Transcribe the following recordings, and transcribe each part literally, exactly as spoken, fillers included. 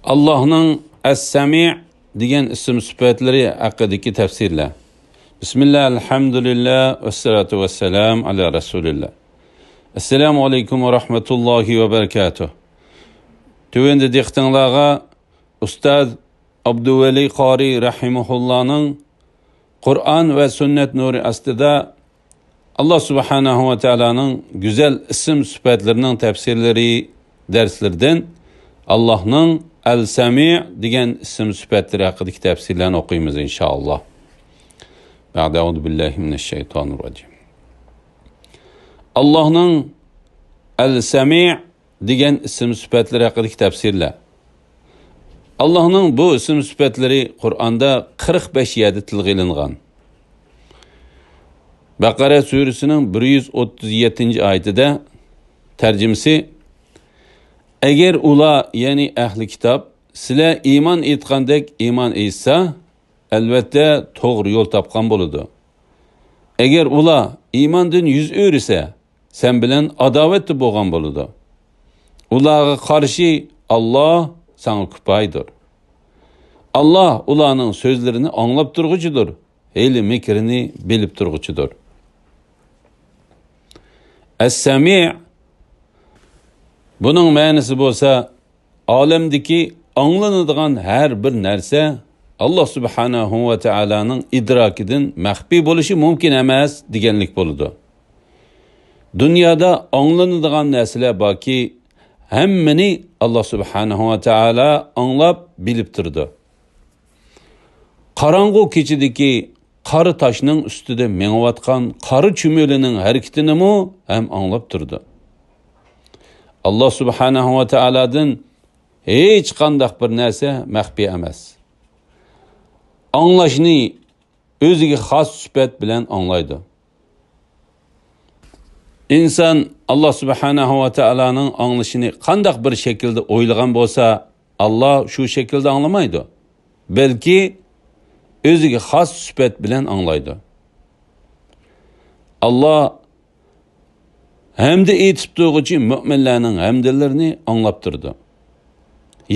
ئاللاھنىڭ ئەس-سەمىئ دېگەن ئىسىم سۈپەتلىرى ھەققىدىكى تەپسىرلەر. بىسمىللا، ئەلھەمدۇلىللا، ۋەسسالاتۇ ۋەسسالامۇ ئالا رەسۇلىللا. ئەسسالامۇ ئەلەيكۇم ۋە رەھمەتۇللاھى ۋە بەرىكاتۇھ. تۆۋەندە دىققىتىڭلارغا ئۇستاز ئابدۇۋەلى قارى رەھىمەھۇللانىڭ قۇرئان ۋە سۈننەت نۇرى ئاستىدا ئاللا سۇبھانەھۇ ۋە تائالانىڭ گۈزەل ئىسىم سۈپەتلىرىنىڭ تەپسىرلىرى دەرسلىرىدىن ئاللاھنىڭ ئەل-سەمىئ دېگەن ئىسىم سۈپەتلىرى ھەققىدىكى تەپسىرلەرنى ئوقۇيمىز، ئىنشائاللا. بەئدە، ئەئۇزۇ بىللاھى مىنەششەيتانىر راجىم. ئاللاھنىڭ ئەل-سەمىئ دېگەن ئىسىم سۈپەتلىرى ھەققىدىكى تەپسىرلەر. ئاللاھنىڭ بۇ ئىسىم سۈپەتلىرى قۇرئاندا قىرىق بەش يەردە تىلغا ئېلىنغان. بەقەرە سۈرىسىنىڭ بىر يۈز ئوتتۇز يەتتىنچى ئايىتىدە، تەرجىمىسى، ئەگەر ئۇلار، يەنى ئەھلى كىتاب، سىلەر ئىمان ئېيتقاندەك ئىمان ئېيتسا، ئەلۋەتتە توغرا يول تاپقان بولىدۇ. ئەگەر ئۇلار ئىماندىن يۈز ئۆرۈسە، سەن بىلەن ئاداۋەتتە بولغان بولىدۇ. ئۇلارغا قارشى ئاللا ساڭا كۇپايىدۇر. ئاللا ئۇلارنىڭ سۆزلىرىنى ئاڭلاپ تۇرغۇچىدۇر، ھىيلە-مىكرىنى بىلىپ تۇرغۇچىدۇر. ئەس-سەمىئ، بۇنىڭ مەنىسى بولسا، ئالەمدىكى ئاڭلىنىدىغان ھەر بىر نەرسە ئاللا سۇبھانەھۇ ۋە تائالانىڭ ئىدراكىدىن مەخپىي بولۇشى مۇمكىن ئەمەس دېگەنلىك بولىدۇ. دۇنيادا ئاڭلىنىدىغان نەرسىلەر باركى، ھەممىنى ئاللا سۇبھانەھۇ ۋە تائالا ئاڭلاپ، بىلىپ تۇرىدۇ. قاراڭغۇ كېچىدىكى قارا تاشنىڭ ئۈستىدە مېڭىۋاتقان قارا چۈمۈلىنىڭ ھەرىكىتىنىمۇ ھەم ئاڭلاپ تۇرىدۇ. ئاللا سۇبھانەھۇ ۋە تائالادىن ھېچقانداق بىر نەرسە مەخپىي ئەمەس. ئاڭلاشنى ئۆزىگە خاس سۈپەت بىلەن ئاڭلايدۇ. ئىنسان ئاللا سۇبھانەھۇ ۋە تائالانىڭ ئاڭلىشىنى قانداق بىر شەكىلدە ئويلىغان بولسا، ئاللا شۇ شەكىلدە ئاڭلىمايدۇ، بەلكى ئۆزىگە خاس سۈپەت بىلەن ئاڭلايدۇ. ئاللا ھەمدە ئېيتىپ تۇرغۇچى مۆمىنلەرنىڭ ھەمدىلىرىنى ئاڭلاپ تۇرىدۇ.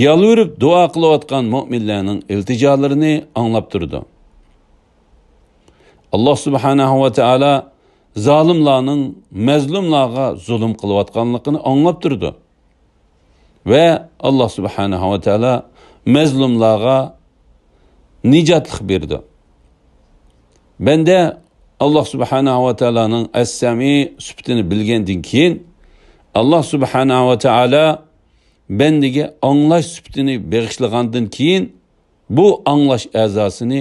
يالۋۇرۇپ دۇئا قىلىۋاتقان مۆمىنلەرنىڭ ئىلتىجالىرىنى ئاڭلاپ تۇرىدۇ. ئاللا سۇبھانەھۇ ۋە تائالا زالىملارنىڭ مەزلۇملارغا زۇلۇم قىلىۋاتقانلىقىنى ئاڭلاپ تۇرىدۇ. ۋە ئاللا سۇبھانەھۇ ۋە تائالا مەزلۇملارغا نىجاتلىق بېرىدۇ. بەندە ئاللا سۇبھانەھۇ ۋە تائالانىڭ ئەس-سەمىئ سۈپىتىنى بىلگەندىن كېيىن، ئاللا سۇبھانەھۇ ۋە تائالا بەندىگە ئاڭلاش سۈپىتىنى بېغىشلىغاندىن كېيىن، بۇ ئاڭلاش ئەزاسىنى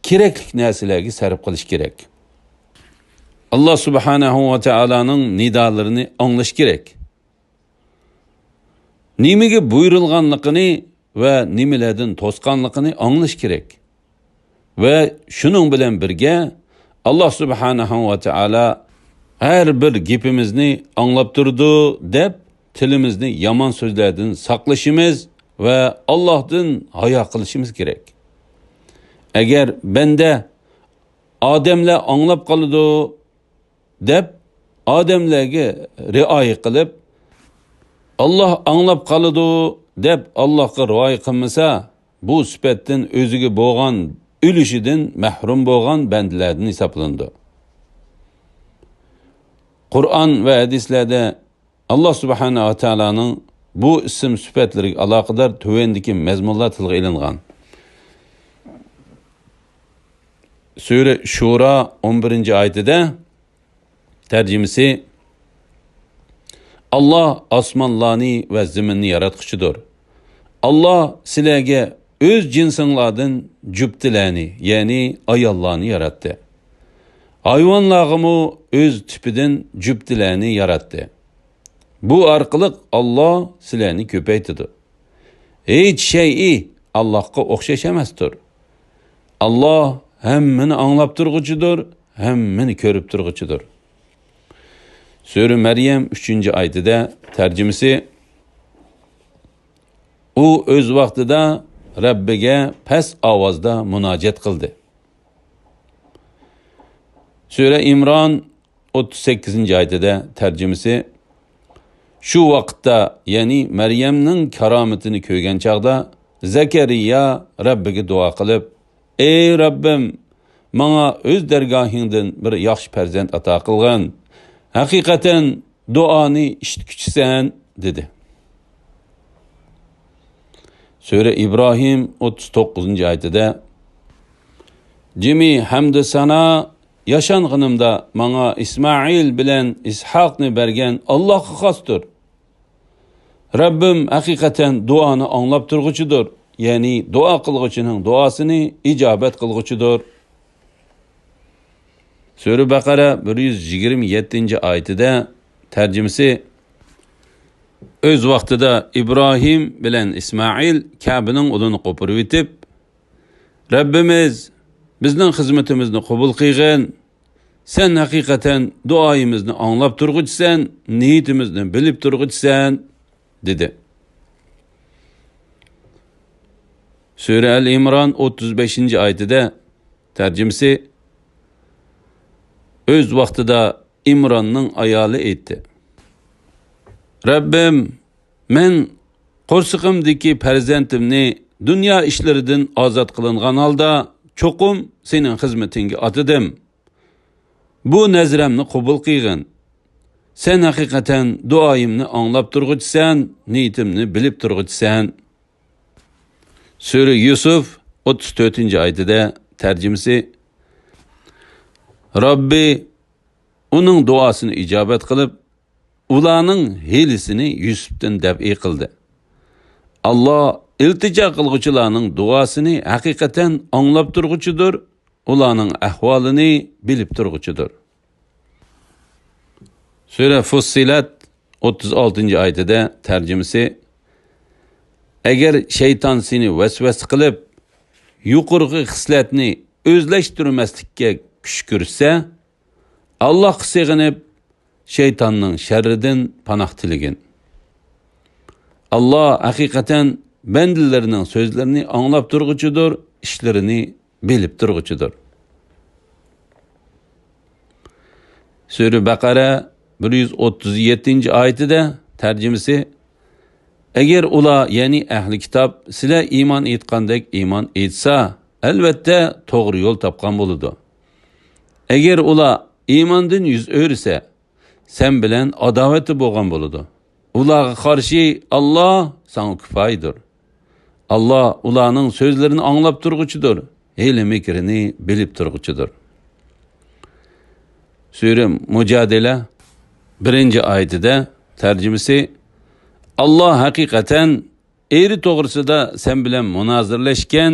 كېرەكلىك نەرسىلەرگە سەرپ قىلىش كېرەك. ئاللا سۇبھانەھۇ ۋە تائالانىڭ نىدالىرىنى ئاڭلاش كېرەك. نېمىگە بۇيرۇلغانلىقىنى ۋە نېمىلەردىن توسقانلىقىنى ئاڭلاش كېرەك. ۋە شۇنىڭ بىلەن بىرگە، ئاللا سۇبھانەھۇ ۋە تائالا ھەر بىر گېپىمىزنى ئاڭلاپ تۇرىدۇ دەپ، تىلىمىزنى يامان سۆزلەردىن ساقلىشىمىز ۋە ئاللاھتىن ھايا قىلىشىمىز كېرەك. ئەگەر بەندە ئادەملەر ئاڭلاپ قالىدۇ دەپ، ئادەملەرگە رىئايە قىلىپ، ئاللا ئاڭلاپ قالىدۇ دەپ، ئاللاغا رىئايە قىلمىسا، بۇ سۈپەتتىن ئۆزىگە بولغان ئۈلۈشىدىن مەھرۇم بولغان بەندىلەردىن ھېسابلىنىدۇ. قۇرئان ۋە ھەدىسلەردە ئاللا سۇبھانەھۇ ۋە تائالانىڭ بۇ ئىسىم سۈپەتلىرىگە ئالاقىدار تۆۋەندىكى مەزمۇنلار تىلغا ئېلىنغان. سۈرە شۇرا ئون بىرىنچى ئايىتىدە، تەرجىمىسى، ئاللا ئاسمانلارنى ۋە زېمىننى ياراتقۇچىدۇر. ئاللا سىلەرگە ئۆز جىنسىڭلاردىن جۈپتىلەرنى، يەنى ئاياللارنى ياراتتى. ھايۋانلارغىمۇ ئۆز تىپىدىن جۈپتىلەرنى ياراتتى. بۇ ئارقىلىق ئاللا سىلەرنى كۆپەيتىدۇ. ھېچ شەيئى ئاللاھقا ئوخشاش ئەمەستۇر. ئاللا ھەممىنى ئاڭلاپ تۇرغۇچىدۇر، ھەممىنى كۆرۈپ تۇرغۇچىدۇر. سۈرە مەريەم ئۈچىنچى ئايىتىدە، تەرجىمىسى، ئۇ ئۆز ۋاقتىدا رەببىگە پەس ئاۋازدا مۇناجات قىلدى. سۈرە ئىمران ئوتتۇز سەككىزىنچى ئايىتىدە، تەرجىمىسى، شۇ ۋاقىتتا، يەنى مەريەمنىڭ كارامىتىنى كۆرگەن چاغدا، زەكەرىيا رەببىگە دۇئا قىلىپ، ئەي رەببىم، ماڭا ئۆز دەرگاھىڭدىن بىر ياخشى پەرزەنت ئاتا قىلغىن. ھەقىقەتەن دۇئانى ئىشىتكۈچىسەن، دېدى. سۈرە ئىبراھىم ئوتتۇز توققۇزىنچى ئايىتىدە، جىمى ھەمدۇ سانا ياشانغىنىمدا ماڭا ئىسمائىل بىلەن ئىسھاقنى بەرگەن ئاللاھقا خاستۇر. رەببىم ھەقىقەتەن دۇئانى ئاڭلاپ تۇرغۇچىدۇر، يەنى دۇئا قىلغۇچىنىڭ دۇئاسىنى ئىجابەت قىلغۇچىدۇر. سۈرە بەقەرە بىر يۈز يىگىرمە يەتتىنچى ئايىتىدە، تەرجىمىسى، ئۆز ۋاقتىدا ئىبراھىم بىلەن ئىسمائىل كەبىنىڭ ئۇلىنى قوپۇرۇۋېتىپ، رەببىمىز، بىزنىڭ خىزمىتىمىزنى قوبۇل قىلغىن، سەن ھەقىقەتەن دۇئايىمىزنى ئاڭلاپ تۇرغۇچىسەن، نىيىتىمىزنى بىلىپ تۇرغۇچىسەن، دېدى. سۈرە ئەل ئىمران ئوتتۇز بەشىنچى ئايىتىدە، تەرجىمىسى، ئۆز ۋاقتىدا ئىمراننىڭ ئايالى ئېيتتى، رەببىم، مەن قورسىقىمدىكى پەرزەنتىمنى دۇنيا ئىشلىرىدىن ئازاد قىلىنغان ھالدا چوقۇم سېنىڭ خىزمىتىڭگە ئاتىدىم. بۇ نەزرەمنى قوبۇل قىلغىن. سەن ھەقىقەتەن دۇئايىمنى ئاڭلاپ تۇرغۇچىسەن، نىيىتىمنى بىلىپ تۇرغۇچىسەن. سۈرە يۈسۈف ئوتتۇز تۆتىنچى ئايىتىدە، تەرجىمىسى، رەببى ئۇنىڭ دۇئاسىنى ئىجابەت قىلىپ، ئۇلارنىڭ ھىيلىسىنى يۈسۈپتىن دەپئى قىلدى. ئاللا ئىلتىجا قىلغۇچىلارنىڭ دۇئاسىنى ھەقىقەتەن ئاڭلاپ تۇرغۇچىدۇر، ئۇلارنىڭ ئەھۋالىنى بىلىپ تۇرغۇچىدۇر. سۈرە فۇسسىلەت ئوتتۇز ئالتىنچى ئايىتىدە، تەرجىمىسى، ئەگەر شەيتان سېنى ۋەسۋەسە قىلىپ، يۇقىرىقى خىسلەتنى ئۆزلەشتۈرمەسلىككە كۈچ كۆرسىتسە، ئاللاھقا سېغىنىپ، شەيتاننىڭ شەررىدىن پاناھ تىلىگىن. ئاللا ھەقىقەتەن بەندىلىرىنىڭ سۆزلىرىنى ئاڭلاپ تۇرغۇچىدۇر، ئىشلىرىنى بىلىپ تۇرغۇچىدۇر. سۈرە بەقەرە بىر يۈز ئوتتۇز يەتتىنچى ئايىتىدە، تەرجىمىسى، ئەگەر ئۇلار، يەنى ئەھلى كىتاب، سىلەر ئىمان ئېيتقاندەك ئىمان ئېيتسا، ئەلۋەتتە توغرا يول تاپقان بولىدۇ. ئەگەر ئۇلار ئىماندىن يۈز ئۆرۈسە، سەن بىلەن ئاداۋەتتە بولغان بولىدۇ. ئۇلارغا قارشى ئاللا ساڭا كۇپايىدۇر. ئاللا ئۇلارنىڭ سۆزلىرىنى ئاڭلاپ تۇرغۇچىدۇر، ھىيلە-مىكرىنى بىلىپ تۇرغۇچىدۇر. سۈرە مۇجادىلە بىرىنچى ئايىتىدە، تەرجىمىسى، ئاللا ھەقىقەتەن ئېرى توغرىسىدا سەن بىلەن مۇنازىرىلەشكەن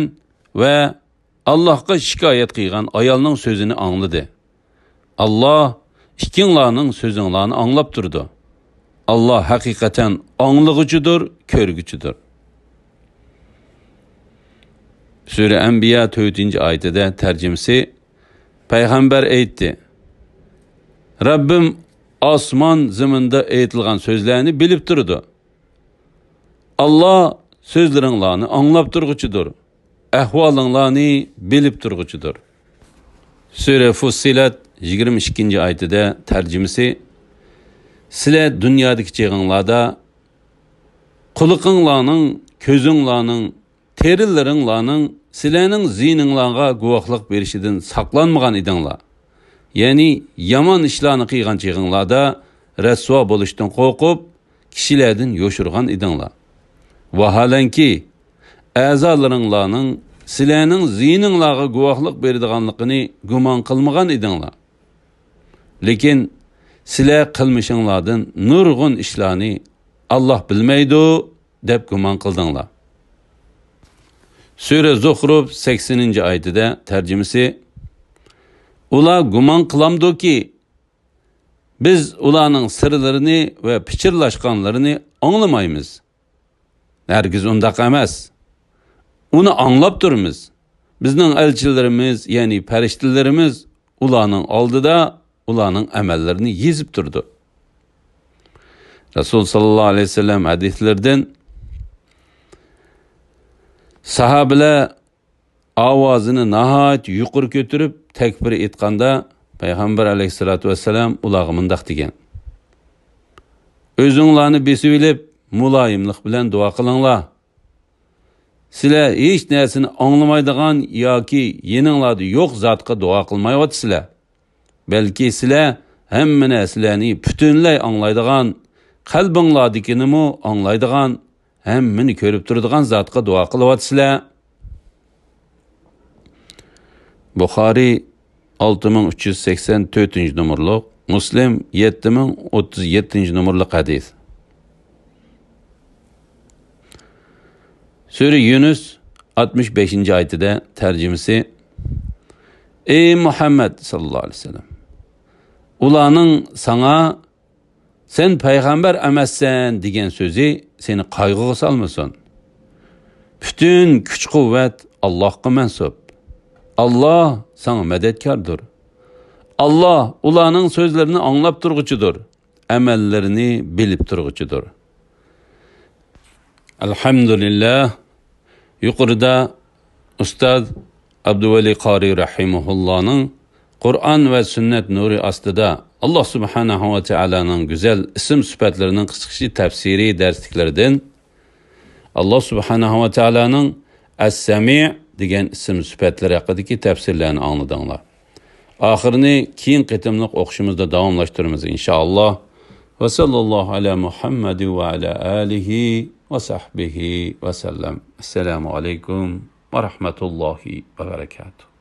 ۋە ئاللاھقا شىكايەت قىلغان ئايالنىڭ سۆزىنى ئاڭلىدى. ئاللا ئىككىڭلارنىڭ سۆزۈڭلارنى ئاڭلاپ تۇرىدۇ. ئاللا ھەقىقەتەن ئاڭلىغۇچىدۇر، كۆرگۈچىدۇر. سۈرە ئەنبىيا تۆتىنچى ئايىتىدە، تەرجىمىسى، پەيغەمبەر ئېيتتى، رەببىم ئاسمان زېمىندا ئېيتىلغان سۆزلەرنى بىلىپ تۇرىدۇ. ئاللا سۆزلىرىڭلارنى ئاڭلاپ تۇرغۇچىدۇر، ئەھۋالىڭلارنى بىلىپ تۇرغۇچىدۇر. سۈرە فۇسسىلەت يىگىرمە ئىككىنچى ئايىتىدە، تەرجىمىسى، سىلەر دۇنيادىكى چېغىڭلاردا قۇلىقىڭلارنىڭ، كۆزۈڭلارنىڭ، تېرىلىرىڭلارنىڭ سىلەرنىڭ زىيىنىڭلارغا گۇۋاھلىق بېرىشىدىن ساقلانمىغان ئىدىڭلار. يەنى يامان ئىشلارنى قىلغان چېغىڭلاردا رەسۋا بولۇشتىن قورقۇپ، كىشىلەردىن يوشۇرغان ئىدىڭلار. ۋاھالەنكى، ئەزالىرىڭلارنىڭ سىلەرنىڭ زىيىنىڭلارغا گۇۋاھلىق بېرىدىغانلىقىنى گۇمان قىلمىغان ئىدىڭلار. لېكىن سىلەر قىلمىشىڭلاردىن نۇرغۇن ئىشلارنى ئاللا بىلمەيدۇ، دەپ گۇمان قىلدىڭلار. سۈرە زۇخرۇف سەكسىنىنچى ئايىتىدە، تەرجىمىسى، ئۇلار گۇمان قىلامدۇكى، بىز ئۇلارنىڭ سىرلىرىنى ۋە پىچىرلاشقانلىرىنى ئاڭلىمايمىز؟ ھەرگىز ئۇنداق ئەمەس. ئۇنى ئاڭلاپ تۇرىمىز. بىزنىڭ ئەلچىلىرىمىز، يەنى پەرىشتىلىرىمىز ئۇلارنىڭ ئالدىدا ئۇلارنىڭ ئەمەللىرىنى يېزىپ تۇرىدۇ. رەسۇل ساللاللاھۇ ئەلەيھى ۋەسەللەم ھەدىسلىرىدىن، ساھابىلەر ئاۋازىنى ناھايىتى يۇقىرى كۆتۈرۈپ تەكبىر ئېيتقاندا، پەيغەمبەر ئەلەيھىسسالاتۇ ۋەسسالام ئۇلارغا مۇنداق دېگەن: ئۆزۈڭلارنى بېسىۋېلىپ، مۇلايىملىق بىلەن دۇئا قىلىڭلار. سىلەر ھېچ نەرسىنى ئاڭلىمايدىغان ياكى يېنىڭلاردا يوق زاتقا دۇئا قىلمايۋاتىسىلەر. بەلكى سىلەر ھەممە نەرسىلەرنى پۈتۈنلەي ئاڭلايدىغان، قەلبىڭلاردىكىنىمۇ ئاڭلايدىغان، ھەممىنى كۆرۈپ تۇرىدىغان زاتقا دۇئا قىلىۋاتىسىلەر. بۇخارىي ئالتە مىڭ ئۈچ يۈز سەكسەن تۆتىنچى نومۇرلۇق، مۇسلىم يەتتە مىڭ ئوتتۇز يەتتىنچى نومۇرلۇق ھەدىس. سۈرە يۇنۇس ئاتمىش بەشىنچى ئايىتىدە تەرجىمىسى: ئەي مۇھەممەد ساللاللاھۇ ئەلەيھى ۋەسەللەم، ئۇلارنىڭ ساڭا «سەن پەيغەمبەر ئەمەسسەن» دېگەن سۆزى سېنى قايغۇغا سالمىسۇن. پۈتۈن كۈچ-قۇۋۋەت ئاللاھقا مەنسۇپ. ئاللاھ ساڭا مەدەتكاردۇر. ئاللاھ ئۇلارنىڭ سۆزلىرىنى ئاڭلاپ تۇرغۇچىدۇر، ئەمەللىرىنى بىلىپ تۇرغۇچىدۇر. ئەلھەمدۇلىللاھ. يۇقىرىدا ئۇستاز ئابدۇۋەلى قارىي رەھىمەھۇللانىڭ قۇرئان ۋە سۈننەت نۇرى ئاستىدا ئاللاھ سۇبھانەھۇ ۋە تائالانىڭ گۈزەل ئىسىم سۈپەتلىرىنىڭ قىسقىچە تەپسىرىي دەرسلىكلىرىدىن ئاللاھ سۇبھانەھۇ ۋە تائالانىڭ ئەس-سەمىئ دېگەن ئىسىم سۈپەتلىرى ھەققىدىكى تەپسىرلەرنى ئاڭلىدىڭلار. ئاخىرىنى كېيىن قېتىملىق ئوقۇشىمىزدا داۋاملاشتۇرىمىز، ئىنشائاللاھ. ۋە ساللاللاھۇ ئەلا مۇھەممەد ۋە ئەلا ئالىھى ۋە سەھبىھى ۋە سەللەم. ئەسسالامۇ ئەلەيكۇم ۋە رەھمەتۇللاھى ۋە بەرەكاتۇھ.